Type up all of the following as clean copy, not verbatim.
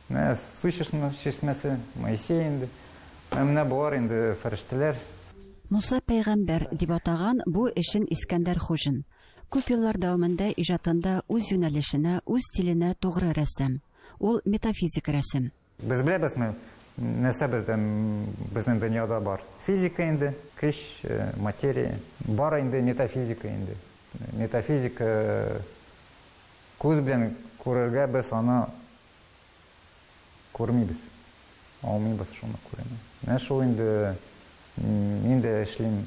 Менә су чишмәсе, Моисей инде. Ә менә болар инде фәрештәләр. Муса пәйгамбәр дип атаган бу эшен Искәндәр Хуҗин. Күп еллар дәвамында иҗатында үз юнәлешенә, үз стиленә тугры рәссам. Ул метафизик рәсем. Без беләбезме, нәрсә бездә, безнең дөньяда бар? Физика инде, көч, материя. Бар инде метафизика инде. Метафизика күз белән күрергә без аны күрмибез. Алмыйбыз шуны күрәме. Менә шул инде мин дә эшлим,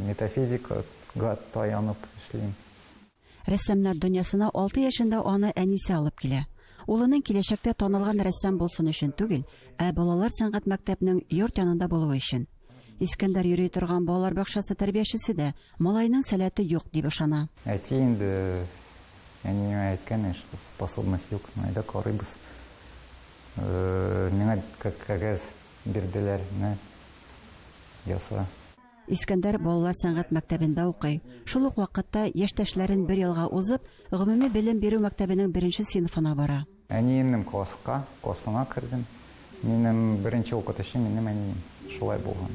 метафизикага таянып эшлим. Рәссамнар дөньясына 6 яшендә аны әнисе алып килә. Улының киләчәктә танылган рәссам булсын өчен түгел, ә балалар сәнгать мәктәпнең йорт янында булуы өчен. Искәндәр йөри торган балалар бакчасы тәрбиячесе дә малайның сәләте юк дип ышана. Әти инде әниемә әйткән, что способность юк, ну әйдә карыйбыз. Миңа кәгазь бирделәр, менә яса. Искәндәр балалар сәнгать мәктәбендә укый. Шул ук вакытта яшьтәшләрен бер елга узып, гомуми белем бирү мәктәбенең беренче сыйныфына бара. Әниемнең класска, классына кердем. Минем беренче укытучым минем әнием. Шулай булган.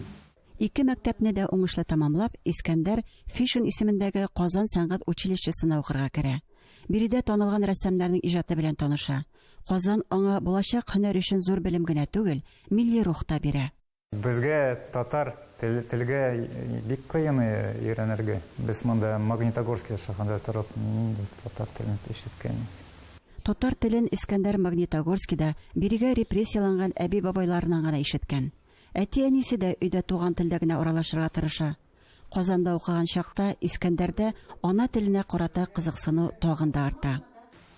Ике мәктәпне дә уңышлы тәмамлап, Искәндәр Фишин исемендәге Казан сәнгать училищесына укырга керә. Биредә танылган рәссамнарның иҗаты белән таныша. Казан аңа булачак һөнәр өчен зур белем генә түгел, милли рух та бирә. Безгә татар телгә бик кыен өйрәнергә. Без монда Магнитогорск шәһәрендә торып, нинди татар телен ишеткән. Татар телен Искәндәр Магнитогорскида бирегә репрессияләнгән әби-бабайларыннан гына ишеткән. Әти-әнисе дә өйдә туган телдә генә аралашырга тырыша. Казанда укыган чакта Искәндәрдә ана теленә карата кызыксыну тагын да арта.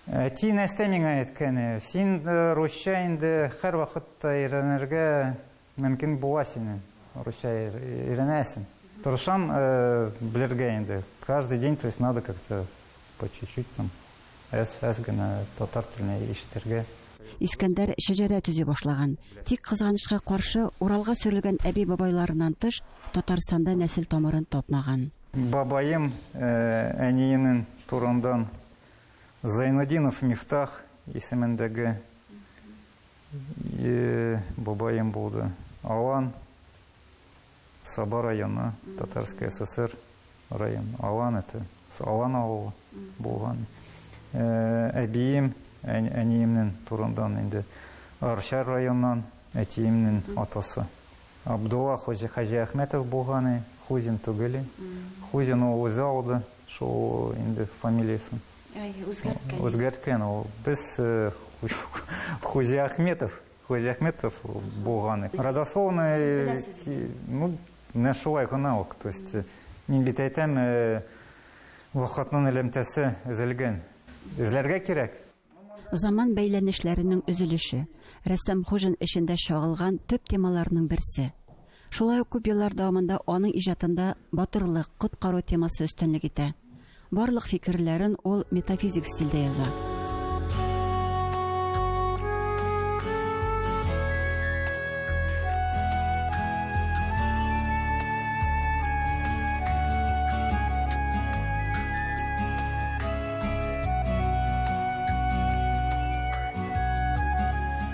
Әти нәрсә миңа әйткәне, син русча инде һәрвакыт та өйрәнергә мөмкин була синең, русча өйрәнәсең. Тырышам белергә инде, каждый день, то есть надо как-то по чуть-чуть там, әз-әз генә татар теленә ишетергә. Искәндәр шәҗәрә төзи башлаган. Тик, кызганычка каршы, Уралга сөрелгән әби-бабайларыннан тыш, Татарстанда нәсел тамырын тапмаган. Бабаем әниемнең турындан Зайнудинов Мифтах исемендәге бабаем булды. Алан, Саба районы, Татарская ССР район. Алан это Алан авылы булган. Әбием, әниемнең турындан инде Арча районнан, әтиемнең атасы. Абдулла Хуҗи Хаҗиәхмәтов булган, Хузин түгел. Хузин ул үзе алды шул инде фамилиясен. Әй, үзгәрткән. Үзгәрткән ул. Без Хуҗиәхмәтов, Хуҗиәхмәтов булган. Родословный, ну, менә шулай гына ук. То есть, мин бит әйтәм, вакытның элемтәсе өзелгән. Эзләргә кирәк. Заман бәйләнешләренең өзелеше, рәссам Хуҗин эшендә чагылган төп темаларның берсе. Шулай ук күп еллар дәвамында аның иҗатында батырлык, коткару темасы өстенлек итә. Барлык фикерләрен ул метафизик стильдә яза.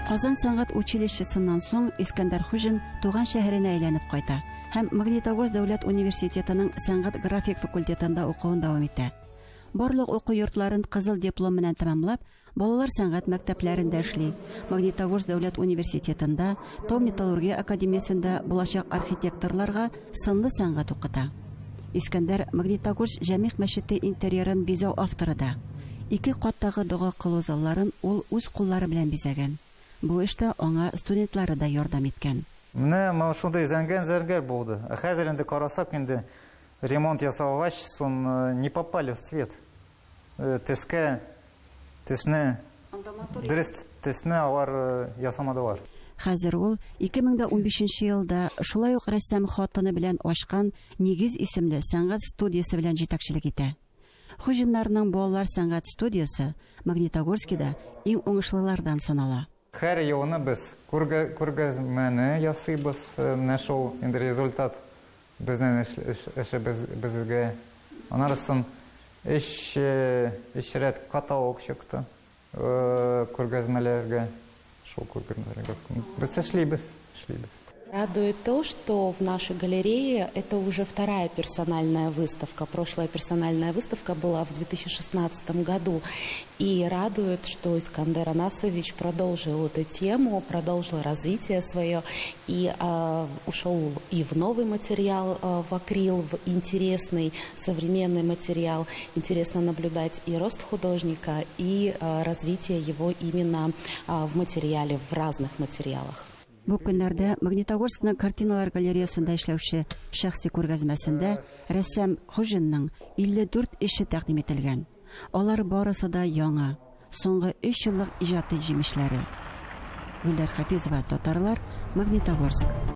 Казан сәнгать училищесыннан соң Искәндәр Хуҗин туган шәһәренә әйләнеп кайта һәм Магнитогорск дәүләт университетының сәнгать-график факультетында укуын дәвам итә. Барлык уку йортларын кызыл диплом белән тәмамлап, Балалар сәнгать мәктәпләрендә эшли. Магнитогорск дәүләт университетында, Тау-металлургия академиясендә булачак архитекторларга сынлы сәнгать укыта. Искәндәр Магнитогорск Җәмигъ мәчете интерьерын бизәү авторы да. Ике каттагы дога кылу залларын ул үз куллары белән бизәгән. Бу эштә аңа студентлары да ярдәм иткән. Менә моны шундый зәңгәр-зәңгәр булды. Ә хәзер инде карасак инде ремонт ясалгач, сон не попали в цвет. Төскә, төсне, дөрес төсне алар ясамадылар. Хәзер ул 2015 нче елда шулай ук рәссам хатыны белән ачкан Нигез исемле сәнгать студиясе белән җитәкчелек итә. Хуҗиннарның балалар сәнгать студиясе Магнитогорскида иң уңышлылардан санала. Һәр елны без күргәзмәне ясыйбыз, менә шул инде результат Безнең эш эшебез безгә. Анарысын өч өч рәт каталог чыкты күргәзмәләргә. Шул күргәзмәләргә. Без эшлибез, эшлибез. Радует то, что в нашей галерее это уже вторая персональная выставка. Прошлая персональная выставка была в 2016 году. И радует, что Искандер Анасович продолжил эту тему, продолжил развитие свое и ушел и в новый материал, в акрил, в интересный современный материал. Интересно наблюдать и рост художника, и развитие его именно в материале, в разных материалах. Бу көннәрдә Магнитогорскның картиналар галереясында эшләүче шәхси күргәзмәсендә рәссам Хуҗинның 54 эше тәкъдим ителгән. Алар барысы да яңа, соңгы 3 еллык иҗаты җимешләре. Гөлләр Хафизова, Татарлар, Магнитогорск.